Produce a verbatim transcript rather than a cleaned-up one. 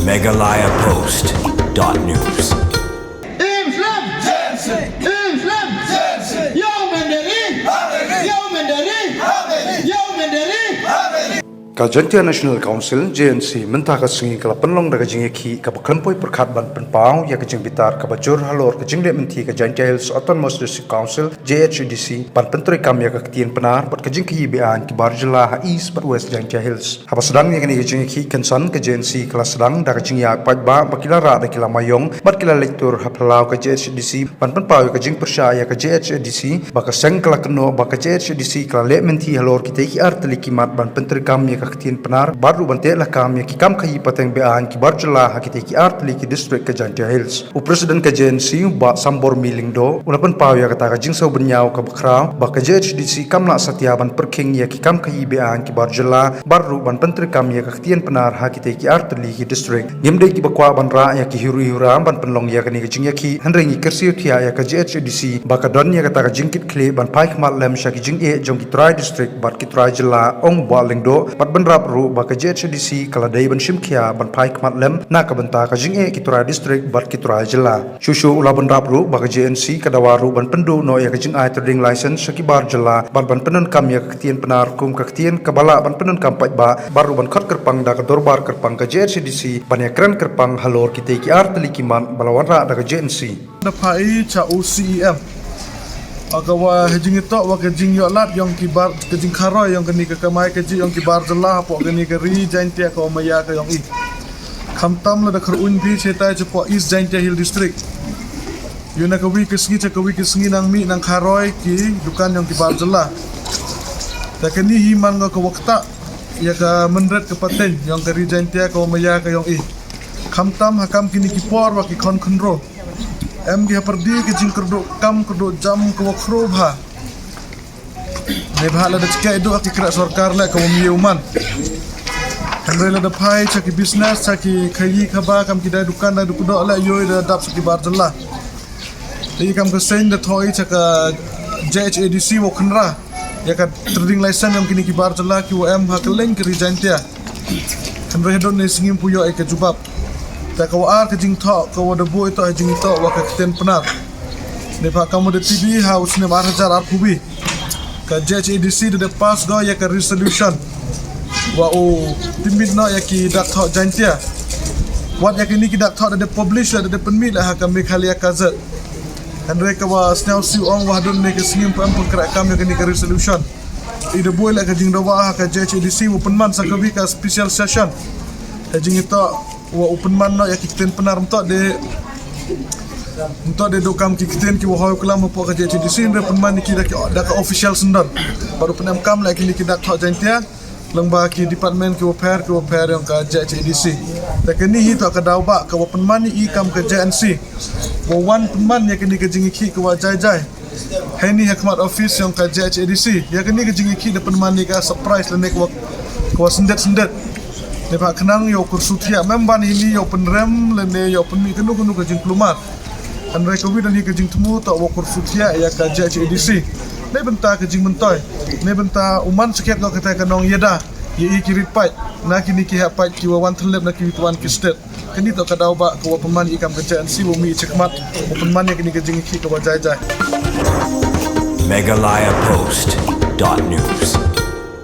Meghalaya Post dot news. Islam! Islam! Yo Mandari! Yo Mandari! Yo Mandari! Ka Jaintia National Council, J N C, mynta ka sngi ka la pynlong da ka jingïakhih kaba khlem poi pyrkhat ban pynpaw ïa ka jingbitar kaba jur halor ka jingleh mynthi ka Jaintia Hills Autonomous District Council, J H A D C, ban pyntreikam ïa ka ktien Pnar bad ka jingkhaïi be-aiñ ki bar jylla ha East bad West Jaintia Hills. Haba sdang ïa kane ka jingïakhih kynsan, ka J N C ka la sdang da ka jingïaid paidbah ba ki la rah da ki lama ïong bad ki la leit tur ha phyllaw ka J H A D C ban pynpaw ïa ka jingpyrshah ïa ka J H A D C, ba ka seng ka la kynnoh ba ka J H A D C ka la leh mynthi halor kitei ki artylli ki mat ban pyntreikam ïa ka ktien Pnar bad ruh ban teh lakam ïa ki kam khaïi pateng be-aiñ ki bar jylla ha kitei ki artylli ki district ka Jaintia Hills. U President ka J N C, u Bah Sambormi Lyngdoh, u la pynpaw ïa kata ka jingsngewbynñiaw kaba khraw ba ka J H A D C kam lah satia ban pyrkhing ïa ki kam khaïi be-aiñ ki bar jylla bad ruh ban pyntreikam ïa ka ktien Pnar ha kitei ki artylli ki district. Ngim dei kiba kwah ban rah ïa ki huri hura ban pynlong ïa kane ka jingïakhih, hynrei ngi kyrsiew thiah ïa ka J H A D C ba ka don ïa kata ka jingkitkhlieh ban phai khmat lem sha ki jingeh jong ki trai district bad ki trai jylla, ong u Bah Lyngdoh, bad bynrap ruh ba ka J H A D C ka la dei ban shim khia ban phai khmat lem na ka bynta ka jingeh ki trai district bad ki trai jylla. Shuh shuh u la bynrap ruh ba ka J N C ka dawa ruh ban pynduh noh ïa ka jingai trading license sha ki bar jylla bad ban pyndonkam ïa ka ktien Pnar kum ka ktien kaba lah ban pyndonkam paidbah bad ruh ban khot kyrpang da ka dorbar kyrpang ka J H A D C ban ïakren kyrpang halor kitei ki artylli ki mat ba la wanrah da ka J N C. Da phai cha u C E M. Ka wa ha jingïatoh wa ka jingïoh lad ïong ki bar, ka jingkharoi ïong kane ka kamai kajih ïong ki bar jylla hapoh kane ka ri Jaintia ka wa maya ka ïong i. Khamtam lada kyrpang phi chetai chapoh East Jaintia Hill District. Ïoh na kawi ka sngi cha kawi ka sngi nang mih nang kharoi ki dukan ïong ki bar jylla. Da kane hi man nga ka wa ktah ïa ka mynret ka pateng ïong ka ri Jaintia ka wa maya ka ïong i. Khamtam ha kam kine ki por wa ki khon khynro. Em ki ha pyrdi ki jingkyrduh kam kyrduh jam ka wa khro bha. Neibhah lada chkeh duh ha ki kreh sorkar leh ka wa mih u man. Hynrei lada phai cha ki business cha ki khaïi khaba kam ki dai dukan dai dukan doh leh ïoh da dap cha ki bar jylla. Te kam ka seng da thoi cha ka J H A D C wa khynra ïa ka trading license ïong kine ki bar jylla ki wa em ha ka leng ka ri Jaintia. Hynrei hadon ne sngi ym pu ïoh ïa ka jubab. Te ka wa ar ka jingthoh ka wa da buh ïa toh ïa jingthoh wa ka ktien Pnar. Neibhah kam wa da T V ha u snem ar hajar arphew wi. Ka J H A D C da da pass go ïa ka resolution. Wa u pynmih noh ïa ki dak thoh Jaintia. Wat ïa kine ki dak thoh da da publish da da pynmih leh ha ka Meghalaya Gazette. Hynrei ka wa sniaw siew ong wa hadon ne ka sngi ym pu em pynkreh kam ïa kine ka resolution. I da buh leh ka jingdawa ha ka J H A D C wa pynman sa kawi ka special session. Ka jingïatoh wa u pynman noh ïa ki ktien Pnar mynta de mynta de duh kam ki ktien ki wa hoi klam hapoh ka J H A D C hynrei pynman ïa ki da ki da ka official syndon. Bad u pynem kam leh kine ki dak thoh Jaintia. Lyngba ki department ki wa pher ki wa pher ïong ka J H A D C. Te kane hi toh ka daw ba ka wa pynman ïa i kam ka J N C. Wa wan pynman ïa kane ka jingïakhih ka wa jai jai. Heini ha khmat office ïong ka J H A D C. Ïa kane ka jingïakhih da pynman ïa ka surprise lane ka wa ka wa syndet syndet. Neibhah khnang ïa u kyrshu thiah mem ban heini ïa u pynrem lane ïa u pynmih kano kano ka jingkulmar. Hynrei kawi da ni ka jingthmu toh wa kyrshu thiah ïa ka J H A D C. Neibynta ka jingmyntoi. Neibynta u man sakhiat noh kata ka nongïada. Ïa i ki rit paid na kine ki heh paid ki wa wan thyllep na kiwi ki wan ki stet. Kane toh ka daw ba ka wa pynman i kam ka J N C wa mih i chakhmat wa pynman ïa kane ka jingïakhih ka wa jai jai. Meghalaya Post dot news.